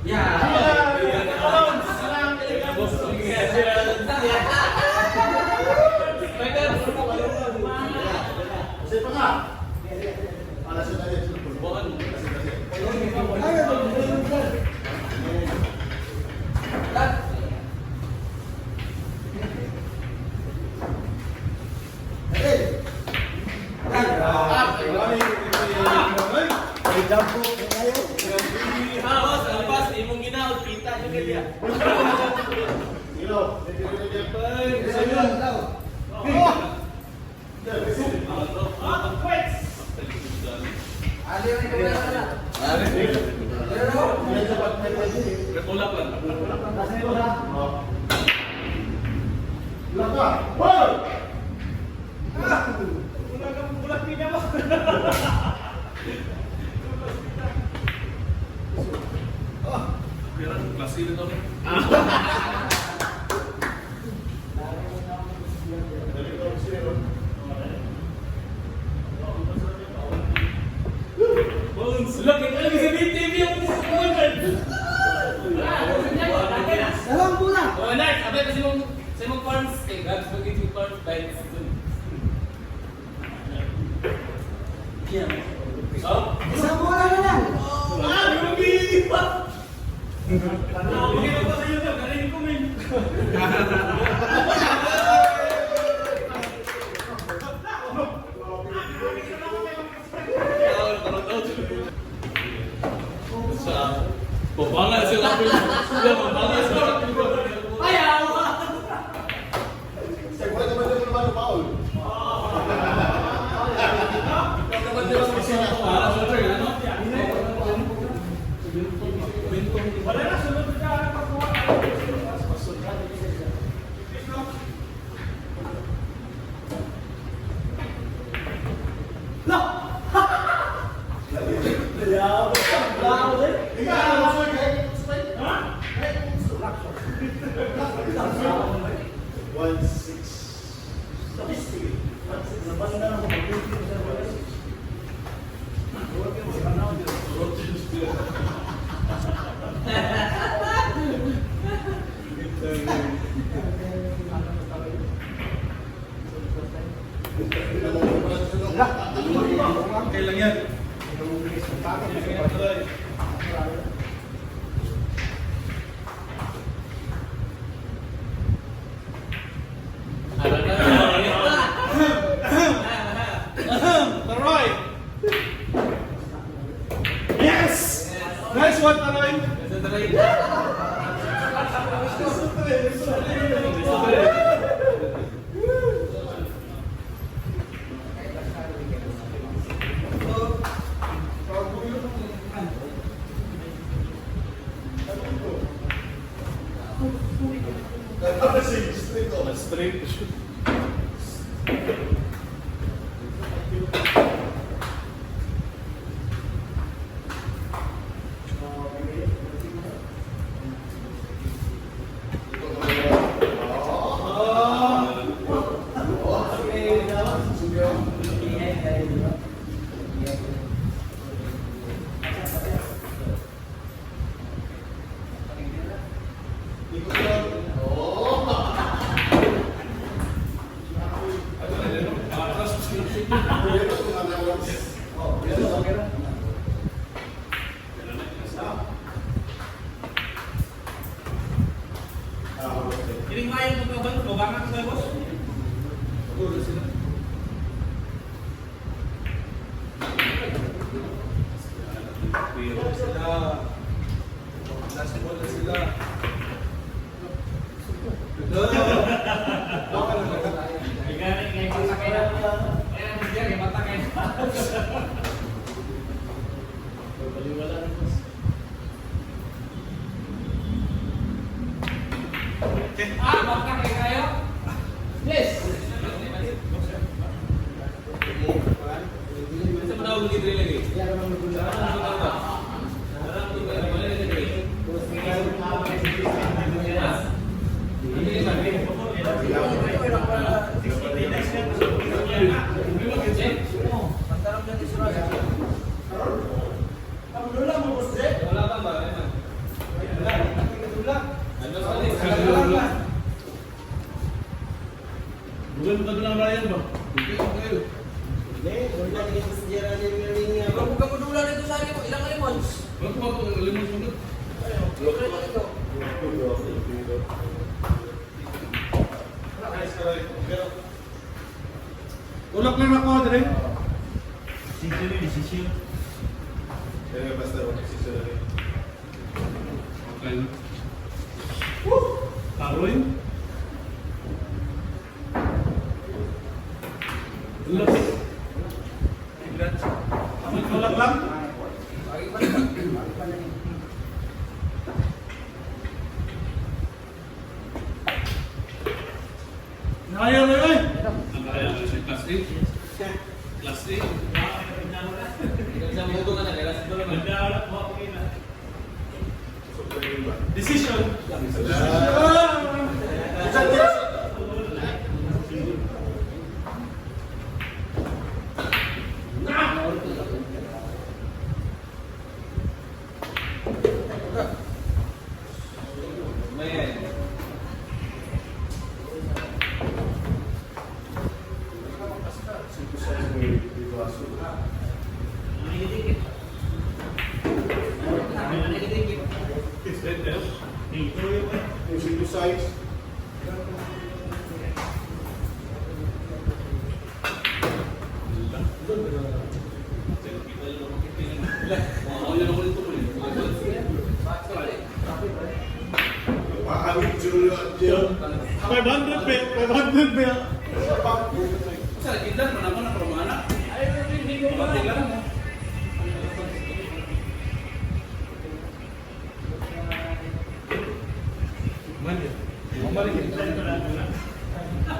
Kasi pa nga. Alas na rin. Kasi kasi. Hey! May jump rope na kayo. Sino? Tulak lang. Laka! Wow! Pero klase na to. Bones! Look, alam mo sa BTV ang Dalawang bola. Oh, nice. Abay kasi mong sa mong farms kay Gabs magiging yung farms by season. Yeah. Oh? Isang bola na lang. Ah, grabe! Ano, bigay ko sa iyo, narinig ko, men. Sa Babanga sila. Babanga sila. Ayaw. Sa wala naman yung naman yung foul. Wala na, sunod ka na pagkuha. Ikaw, ano mo sir? Kaya 1-6. Okay lang yan. Taroy! Yes! Nice one, Taroy! Straight oh. Straight. Kining mayo mo ba ba ka sa boss? Pero sila. Last ball na sila. Baka lang. Ah, baka kayo. Yes. Sa manawag ng drill lagi. Wala mo, boss Zé? Wala pa ba? Okay. Karoy. Lapit. Tulak lang. Ayaw na yun. Ang kaya ko siya. Class A. Class A. Ikaw sa mugo ka na, kaya sa dulo man. Decision. Man. Yung size. Paano yung 500 pe. 500 pe. Sa gidan man ako na promana. Ay, lang.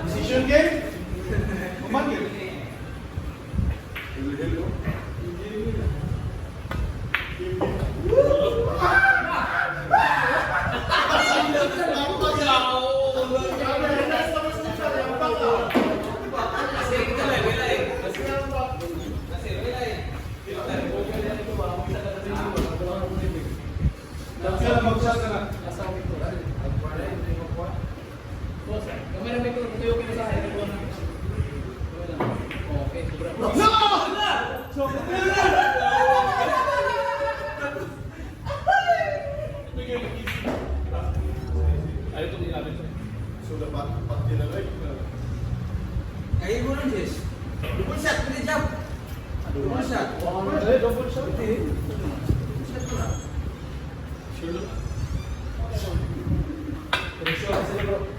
Decision game? Pumangil. Hello. Kasi wala wala eh. Kasi wala eh. Kamera may tuyo kayo sa akin. Okay, sobra. Ayaw itong ilapit. So dapat pati na lang. Kaya mo lang, Jess. Double shot, pwede jump. Double shot. Double shot. Double shot ko na. Sure lang. Sure,